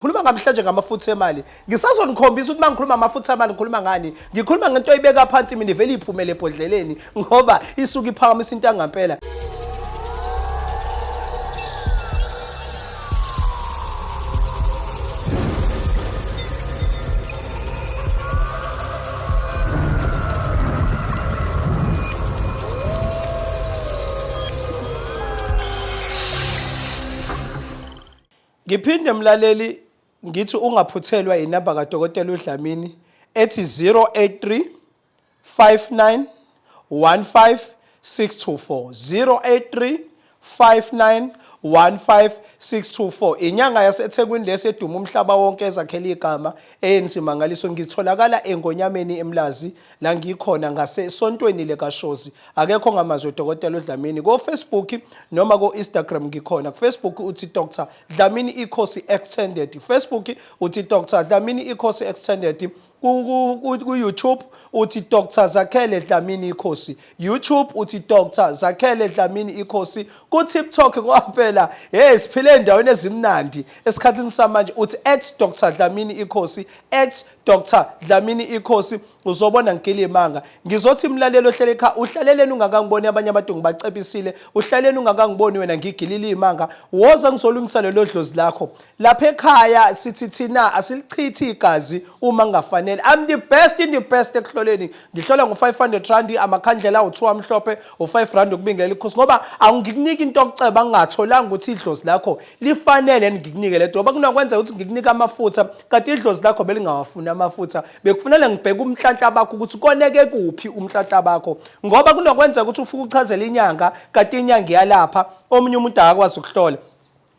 Khuluma ngamhlanje ngamafutha emali. Ngisazonikhombisa ukuthi mangikhuluma amafutha emali ngikhuluma ngani. Ngikhuluma ngento oyibeka phansi mina ivele iphumele ebhodleleni ngoba isuke iphakamisa into yangampela. Ngiphinde mlaleli ngithi ungaphuthelwa inamba kaDokotela uDlamini ethi 083 59 15 624 083 59 15624 inyanga yaseThekwini lesi eduma umhlaba wonke ezakhela igama eyensimangaliso ngitholakala engonyameni emlazi la ngikhona ngasesontweni likaShozi akekho ongamazwi udokotela uDlamini ko Facebook noma ko Instagram ngikhona ku Facebook uthi Dr Dlamini Ikhosi Extended Facebook uthi Dr Dlamini Ikhosi Extended ku YouTube uthi Dr Zakhele Dlamini Ikhosi YouTube uthi Dr Zakhele Dlamini Ikhosi ku TikTok ngoba phela hey siphile endaweni ezimnandi esikhathini samanje uthi @Dr Dlamini Ikhosi @Dr Dlamini Ikhosi uzobona ngigila imanga ngizothi mlaleli ohlele ekhaya uhlaleleni ungakangiboni abanye abantu ngibacebisile uhlaleleni ungakangiboni wena ngigilile imanga woza ngizolungisa lelo dlozi lakho lapha ekhaya sithi thina asilichithi igazi uma kungafanele i'm the best in the best ekuhloleni ngihlola ngo-500 rand amakhandlela awu-2 amhlophe u-5 rand ukubingelela ikhosi ngoba angikuniki into yokuceba ngingatholanga ukuthi idlozi lakho lifanele ngikunike le ngoba kunokwenzeka ukuthi ngikunike amafutha kanti idlozi lakho belingawafuni amafutha bekufanele ngibheke umhlanhla bakho ukuthi koneke kuphi umhlanhla bakho ngoba kunokwenzeka ukuthi ufike uchazele inyanga kanti inyanga iyalapha omunye umuntu akakwazi ukuhlola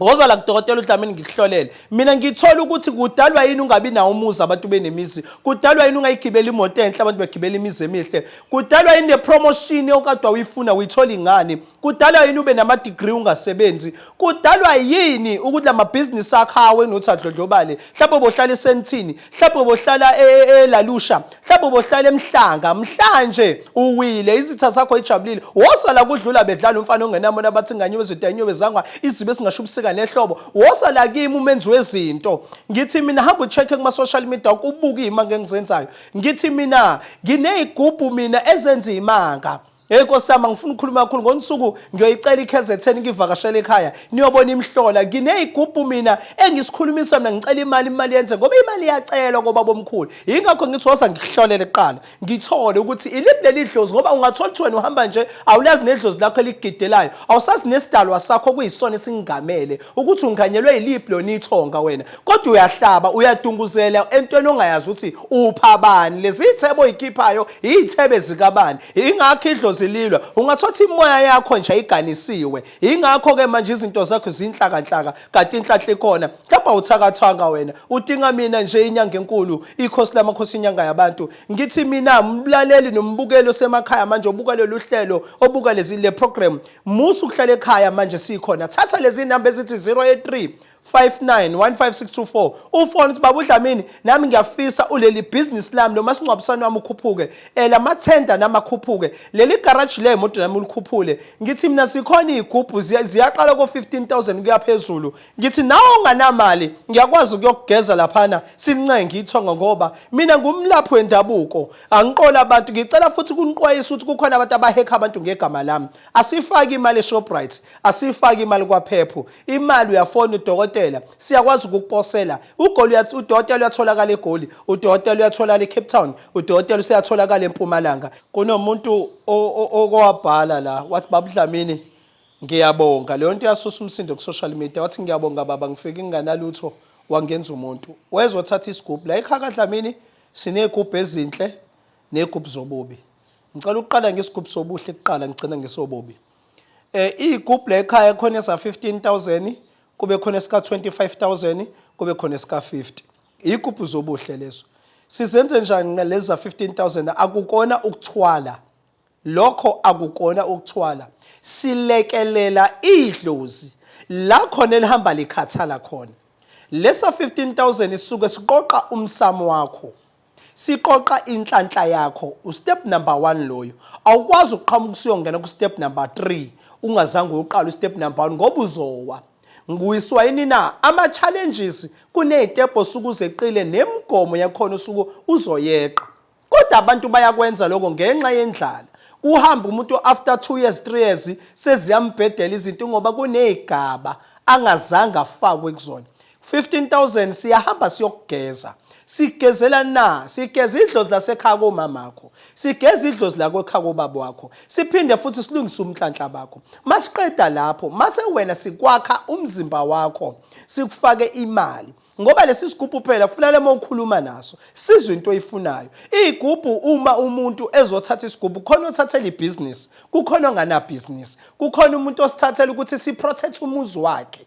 woza la kudokotela uDlamini ngikuhlolele mina ngithola ukuthi kudalwa yini ungabi nawo umuzi abantu benemizi kudalwa yini ungayigibeli imoto enhle abantu begibela imizi emihle kudalwa yini nepromotion okade uyifuna uyithola ingani Kudalwa yini ube nama-degree ungasebenzi? Kudalwa yini ukuthi lamabhizinisi akho awe nothi adlodlobale? Mhlawumbe ubohlala eSentini, mhlawumbe ubohlala eLalusha, mhlawumbe ubohlala eMhlanga. Mhlanje uwile, izitha zakho ijabulile. Woza la kudlula bedlala umfana ongenamona bathi nganyiwe izinto zangwa izibe singashubisika nehlobo. Woza la kimi umenzi wezinto. Ngithi mina hamba ucheck kuma-social media ubuke iy'manga engizenzayo. Ngithi mina nginey'gubhu mina ezenza imanga. Hey Nkosi yami angifuni ukukhuluma kakhulu ngonsuku ngiyoyicela iKZN ngivakashele ekhaya niyobona imihlola nginezigubhu mina engisikhulumisa mina ngicela imali imali yenze ngoba imali iyacelwa koba bomkhulu yingakho ngithi woza ngikuhlolele kuqala ngithole ukuthi iliphi leli dlozi ngoba ungathola ukuthi wena uhamba nje awulazi nedlozi lakho eligidelayo awusazi nesidalwa sakho kuyisona esingamele ukuthi unganyelwe yiliphi lona ithonga wena kodwa uyahlaba uyadunguzela entweni ongayazi ukuthi upha bani lezi ithebo oyikhiphayo iy'thebe zikabani Ingakho idlozi lilwa. Ungathothi imoya yakho nje ayiganisiwe. Ingakho ke manje izinto zakho zinhlakanhlaka kanti inhlanhla ikhona. Mhlawumbe awuthakathanga wena. Udinga mina nje inyanga enkulu, ikhosi lamakhosi inyanga yabantu. Ngithi mina umlaleli nombukeli osemakhaya manje obuka lolu hlelo, obuka lezi le program, musa ukuhlala ekhaya manje sikhona. Thatha lezi namba ezithi 083 5915624 ufone uthi baba uDlamini nami ngiyafisa uleli business lami lo masingcwabisane wami ukhuphuke eh lamathenda namakhuphuke leli garage le moto nami ulikhuphule ngithi mina sikhona izigubhu ziyaqala ko 15000 kuya phezulu ngithi nawe unganamali ngiyakwazi ukuyokugeza laphana sincenge ithongo ngoba mina ngumlaphi wendabuko angiqola abantu ngicela futhi kuniqwayisa ukuthi kukhona abantu abahekha abantu ngegama lami asifaki imali eShoprite asifaki imali kwaphephu imali uyafona udokotela siyakwazi ukukuposela ugoli udokotela uyatholakala egoli udokotela uyatholakala eCape Town udokotela useyatholakala eMpumalanga kunomuntu okowabhala la wathi babudlamini ngiyabonga leyo nto yasusa umsindo ku-social media wathi ngiyabonga baba ngifike nginganalutho wangenza umuntu wezothatha isigubhu la ekhaya kadlamini siney'gubhu ezinhle ney'gubhu zobubi ngicela ukuqala ngesigubhu sobuhle kuqala ngigcina ngesobubi Eh igubhu la ekhaya khona esa 15000 kube khona esika 25000 kube khona esika 50. Igubhu zobuhle lezo. Sizenze njani ngalezi za 15000 akukona ukuthwala. Lokho akukona ukuthwala. Silekelela idlozi la khona elihamba likhathala khona. Lesa 15000 isuke siqoqa umsamo wakho. Siqoqa inhlanhla yakho ustep number 1 loyo. Awukwazi ukuqhamuka usiyongena ku step number 3 ungazange uqale ustep number 1 ngoba uzowa. Ngikuyiswa yini na? Ama-challenges kuney'tebhu osuke uzeqile nemigomo yakhona usuke uzoyeqa. Kodwa abantu bayakwenza lokho ngenxa yendlala. Kuhamba umuntu after 2 years 3 years seziyambhedela izinto ngoba kunezigaba angazange afakwe kuzona. 15000 siyahamba siyokugeza. Sigezela na? Sigeza idlozi lasekhaya komamakho. Sigeza idlozi la kwekhaya kobaba wakho. Siphinde futhi silungise umhlanhla bakho. Masiqeda lapho, mase wena sikwakha umzimba wakho, sikufake imali. Ngoba lesi sigubhu phela kufanele uma ukhuluma naso sizwe into oyifunayo. Igubhu uma umuntu ezothatha isigubhu khona othathela ibhizinisi, kukhona onganabhizinisi, kukhona umuntu osithathela ukuthi siprotect umuzi wakhe.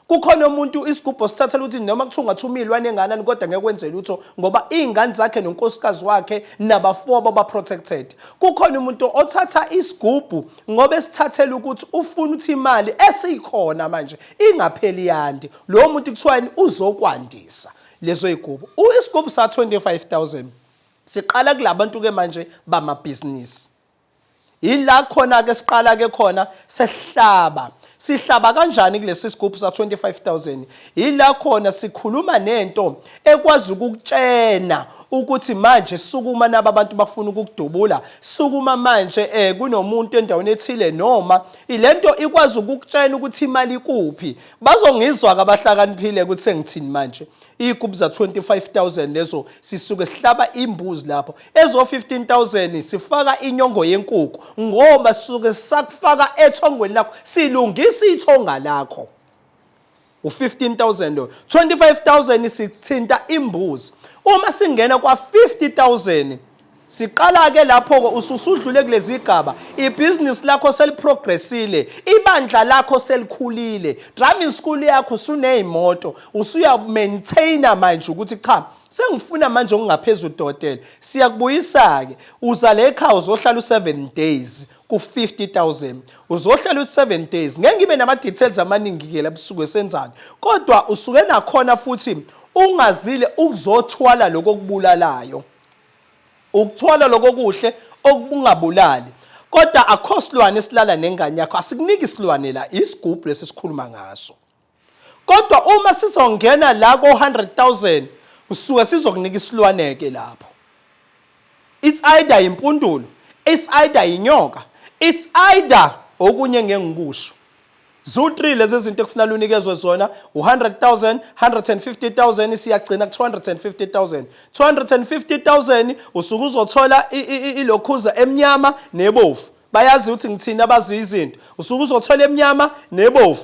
Kukhona umuntu isigubhu osithathela ukuthi noma kuthiwa ungathuma iy'lwane enganani kodwa ngeke kwenze lutho ngoba iy'ngane zakhe nonkosikazi wakhe nabafowabo ba-protected. Kukhona umuntu othatha isigubhu ngoba esithathela ukuthi ufuna ukuthi imali esikhona manje ingapheli yandi. Lowo muntu kuthiwa yini uzokwandisa lezo yigubu. Isigubhu sa 25000 siqala kulabantu ke manje bamabhizinisi. Ila khona ke siqala ke khona sehlaba. Sihlaba kanjani kulesi sigubhu sa 25000? Ila khona sikhuluma nento ekwazi ukukutshena ukuthi manje sukuma naba abantu bafuna ukukudubula, sukuma manje kunomuntu endaweni ethile noma ilento ikwazi ukukutshena ukuthi imali ikuphi. Bazongizwa-ke abahlakaniphile ukuthi sengithini manje. Iy'gubhu za-25,000 lezo sisuke sihlaba imbuzi lapho. Ezo 15,000 sifaka inyongo yenkukhu ngoba sisuke sakufaka ethongweni lakho, silungisa ithonga lakho. U-15,000 lo. 25,000 sithinta imbuzi. Uma singena kwa-50,000 Siqala-ke lapho-ke ususudlule kulezi gaba, ibhizinisi lakho seliprogressile, ibandla lakho selikhulile, driving school yakho usuney'moto, usuya-maintaina manje ukuthi cha, sengifuna manje okungaphezulu dokotela. Siyakubuyisa-ke, uza la ekhaya uzohlala u-7 days ku-50,000. Uzohlala u-7 days. Ngeke ngibe nama-details amaningi-ke la busuku senzani, kodwa usuke nakhona futhi ungazile ukuzothwala lokho okubulalayo. Ukuthwala lokho okuhle okungabulali. Kodwa akho silwane esilala nengane yakho, asikuniki isilwane la, isigubhu lesi esikhuluma ngaso. Kodwa uma sizongena la ko 100,000 usuke sizokunika isilwane ke lapho. It's either impundulo, it's either inyoka, it's either okunye ngeke ngikusho. Ziwu-3 lezi zinto ekufanele unikezwe zona, u-100,000, 150,000 siyagcina ku-250,000. 250,000 usuke uzothola ilokhuza emnyama nebovu. Bayazi ukuthi ngithini abazi izinto. Usuke uzothola emnyama nebovu.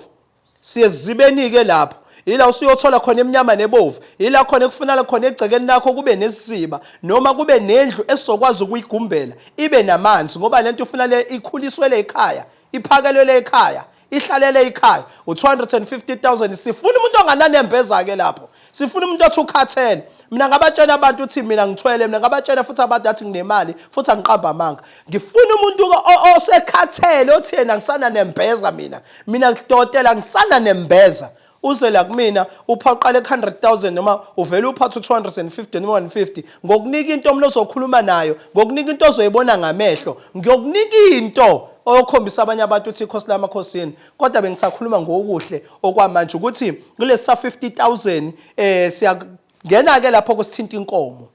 Siyezibeni-ke lapho. Ila usuyothola khona emnyama nebovu. Ila khona ekufunala khona egcekeni lakho kube nesiziba noma kube nendlu esizokwazi ukuyigumbela ibe namanzi ngoba lento ufuna le ikhuliswele ekhaya. Iphakelele ekhaya, ihlalele ekhaya. U-250,000 sifuna umuntu ongananembeza ke lapho. Sifuna umuntu othi ukhathele. Mina ngabatshela abantu ukuthi mina ngithwele, mina ngabatshela futhi abantu athi nginemali, futhi angiqamba amanga. Ngifuna umuntu osekhathele othi yena ngisana nembeza mina. Mina dokotela ngisana nembeza. Uze la kumina upha uqale ku-100,000 noma uvele uphathe u-250 noma 150 ngokunika into omlo ozokhuluma nayo, ngokunika into ozoyibona ngamehlo, ngiyokunika into oyokhombisa abanye abantu ukuthi ikhosi lamakhosini. Kodwa bengisakhuluma ngokuhle okwamanje ukuthi kulesa 50,000 siyangena ke lapho kusithinta inkomo.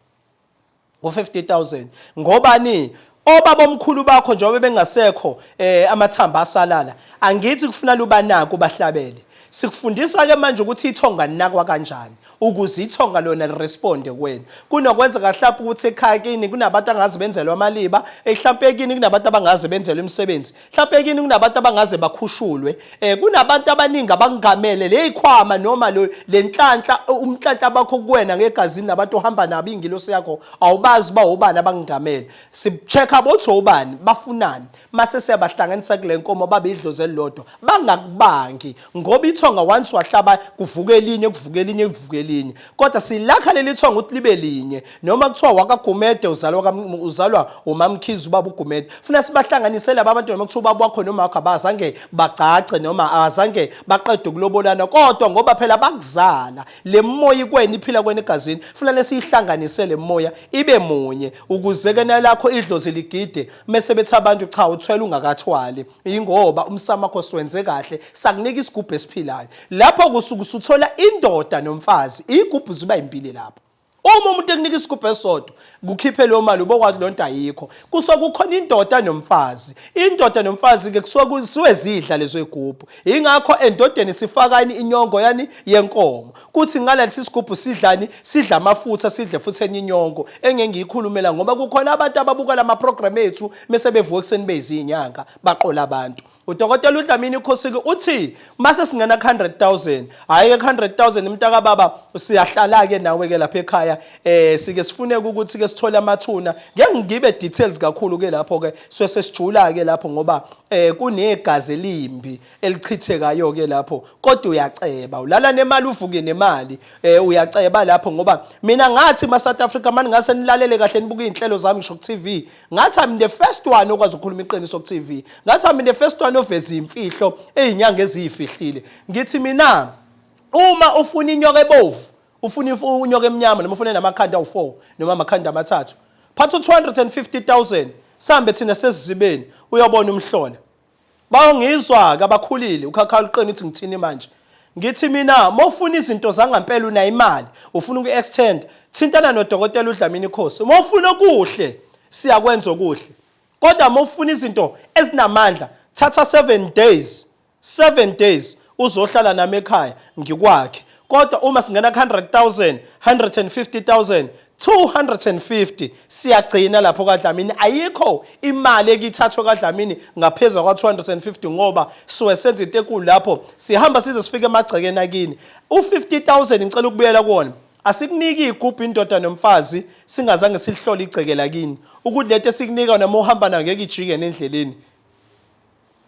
Ngo-50,000 ngobani obaba omkhulu bakho njengoba bengasekho amathamba asalala angithi kufuna lubanako bahlabele. Sikufundisa ke manje ukuthi ithonga linakwa kanjani ukuze ithonga lona liresponde kuwena. Kunokwenzeka mhlawumbe ukuthi ekhaya kini kunabantu angazi benzelwa amaliba, mhlawumbe kini kunabantu abangazi benzelwa imisebenzi, mhlawumbe kini kunabantu abangaze bakhushulwe, kunabantu abaningi abangamele leyikhwama noma lenhlanhla umhlanhla bakho kuwena ngegazini labantu ohamba nabo ingilosi yakho awubazi uba obani abangamele. Si-check-a bothi obani bafunani, mase siyabahlanganisa kule nkomo babe idlozi elilodwa bangakubangi ngoba ithonga once wahlaba kuvuka elinye kuvuka elinye kuvuka elinye, kodwa silakha leli thonga ukuthi libe linye. Noma kuthiwa wakaGumede uzalwa uzalwa uMamkhize ubaba uGumede, funa sibahlanganise laba abantu noma kuthiwa ubaba wakho noma wakho abazange bagcagce noma abazange baqede ukulobolana, kodwa ngoba phela bakuzala le moya ikwena iphila kwena egazini, funa lesiyihlanganise le moya ibe munye ukuze ke nalakho idlozi ligide mese bethi abantu cha uthwele ungakathwali, ingoba umsamo wakho siwenze kahle sakunika isigubhu esiphilayo. esiphilayo. Lapho kusuke usuthola indoda nomfazi, iy'gubhu ziba yimbili lapho. Uma umuntu ekunika isigubhu esisodwa, kukhiphe leyo mali ubokwazi leyo nto ayikho. Kusuke kukhona indoda nomfazi. Indoda nomfazi-ke kusuke kusuke zidla lezo y'gubhu. Yingakho endodeni sifakani inyongo yani yenkomo. Kuthi ngalesi sigubhu sidlani? Sidla amafutha, sidle futhi enye inyongo engeke ngiyikhulumela ngoba kukhona abantu ababuka lama program ethu mese bevuka ekuseni beyizinyanga baqola abantu. Udokotela uDlamini Khosiki uthi mase singena ku 100,000 hayi ke 100,000 mntaka baba siyahlala ke nawe ke lapha ekhaya eh sike sifune ukuthi ke sithole amathuna ngeke ngibe details kakhulu ke lapho ke so sesijula ke lapho ngoba eh kunegazi elimbi elichithekayo ke lapho kodwa uyaceba ulala nemali uvuke nemali eh uyaceba lapho ngoba mina ngathi ma South Africa mani ngase nilalele kahle nibuke izinhlelo zami ngisho ku TV ngathi I'm the first one okwazi ukukhuluma iqiniso ku TV ngathi I'm the first one oveza imfihlo ezinyanga eziyifihlile ngithi mina uma ufuna inyoka ebovu ufuna inyoka emnyama noma ufuna namakhanda awu4 noma amakhanda amathathu phatha u250000 sihambe thina sesizibeni uyobona umhlola Bayongizwa-ke abakhulile ukhakha luqina uthi ngithini manje. Ngithi mina mawufuna izinto zangampela unayo imali ufuna uku-extend thintana nodokotela uDlamini Khosi. Mawufuna okuhle siyakwenza okuhle. Kodwa mawufuna izinto ezinamandla thatha 7 days 7 days uzohlala nami ekhaya ngikwakhe. Kodwa uma singena ku-100,000 150,000 250 siyagcina lapho kaDlamini ayikho imali ekithathwe kaDlamini ngaphezulu kwa-250 ngoba suke senza into enkulu lapho sihamba size sifike emagcekeni akini u-50000 ngicela ukubuyela kuwona asikuniki igubhu indoda nomfazi singazange silihlole igceke lakini ukuthi lento esikunika noma uhamba nayo ngeke ijike nendleleni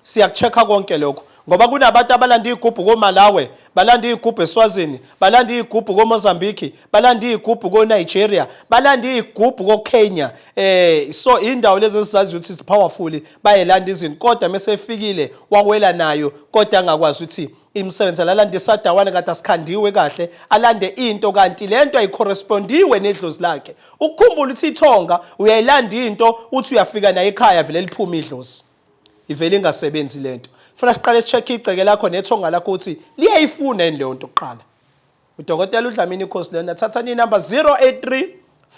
Siyakucheck-a konke lokho ngoba kunabantu abalanda iy'gubhu koMalawi, balanda iy'gubhu eSwazini, balanda iy'gubhu koMozambique, balanda iy'gubhu koNigeria, balanda iy'gubhu koKenya. So indawo lezi esizazi ukuthi zi-powerful bayelanda izinto kodwa mese efikile wawela nayo kodwa angakwazi ukuthi imsebenzela alande isadawana kade asikhandiwe kahle alande into kanti lento ayicorrespondiwe nedlozi lakhe. Ukukhumbula ukuthi ithonga uyayilanda into uthi uyafika naye ekhaya vele liphume idlozi. Ivele ingasebenzi lento. Funa siqale check igceke lakho nethonga lakho ukuthi liyayifuna yini leyo nto kuqala. Udokotela uDlamini Khosi lona thathani inamba 083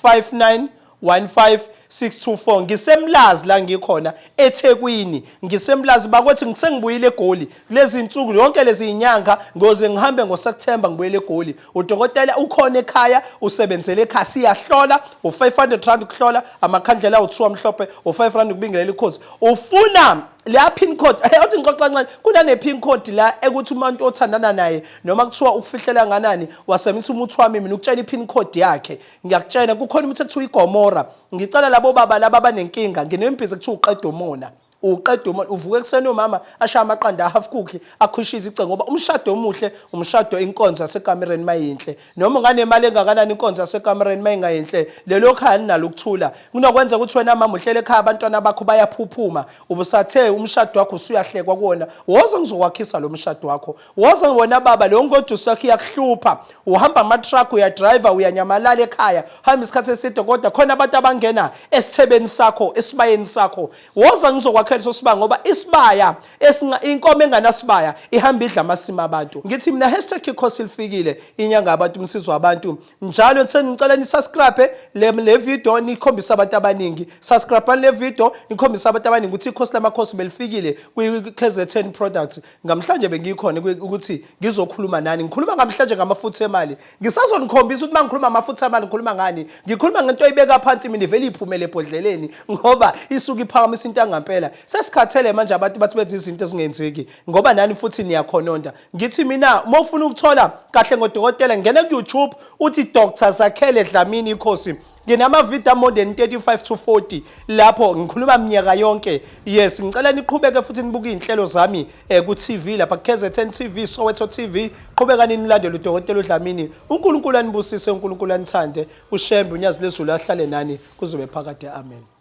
59 15624 ngisemlazi la ngikhona eThekwini ngisemlazi bakwethi ngisengibuyile eGoli kulezi insuku yonke lezi inyanga ngoze ngihambe ngoSeptember ngibuyele eGoli udokotela ukhona ekhaya usebenzele ekhaya siyahlola u500 rand ukuhlola amakhandlela awu2 amhlophe u5 rand ukubingelela ikhozi ufuna la pin code hey uthi ngixoxa kancane kunane pin code la ekuthi umuntu othandana naye noma kuthiwa ukufihlela nganani wasebenzisa umuthi wami mina ukutshela i-pin code yakhe ngiyakutshela kukhona umuthi ekuthiwa igomora ngicela labo baba laba abanenkinga nginembiza ekuthiwa uqeda umona uqeda umona uvuka ekuseni umama ashaya amaqanda half cookie akhwishize ice ngoba umshado omuhle umshado inkonzo yasekamereni mayinhle noma unganemali engakanani inkonzo yasekamereni mayingayinhle lelo khaya linalo ukuthula kunokwenza ukuthi wena mama uhlele ekhaya abantwana bakho bayaphuphuma ubusathe umshado wakho usuyahlekwa kuwona woza ngizokwakhisa lo mshado wakho woza wena baba leyo ngoduso yakho iyakuhlupha uhamba ama-truck uyadriver uyanyamalala ekhaya hamba isikhathi eside kodwa khona abantu abangena esithebeni sakho esibayeni sakho woza ngizokwakhela leso sibaya ngoba isibaya inkomo enganasibaya ihamba idla amasimi abantu ngithi mina hashtag ikhosi lifikile inyanga yabantu umsizi wabantu njalo ngicela nisubscribe le video nikhombise abantu abaningi subscribe le video nikhombise abantu abaningi ukuthi ikhosi lamakhosi belifikile kwi-KZN products ngamhlanje bengikhona ukuthi ngizokhuluma nani ngikhuluma ngamhlanje ngamafutha emali ngisazonikhombisa ukuthi mangikhuluma amafutha emali ngikhuluma ngani ngikhuluma ngento oyibeka phansi mina ivele iphumele ebhodleleni ngoba isuke iphakamisa into yangampela sesikhathele manje abantu bathi benza izinto ezingenzeki ngoba nani futhi niyakhononda ngithi mina uma ufuna ukuthola kahle ngodokotela ngena ku-YouTube uthi Dr Zakhele Dlamini Ikhosi nginamavidiyo more than 35 to 40 lapho ngikhuluma minyaka yonke yes ngicela niqhubeke futhi nibuke iy'nhlelo zami um ku-tv lapha ku-KZN TV Soweto TV qhubekani nilandele udokotela uDlamini uNkulunkulu anibusise uNkulunkulu anithande uShembe unyazi lezulu ahlale nani kuzobe phakade amen.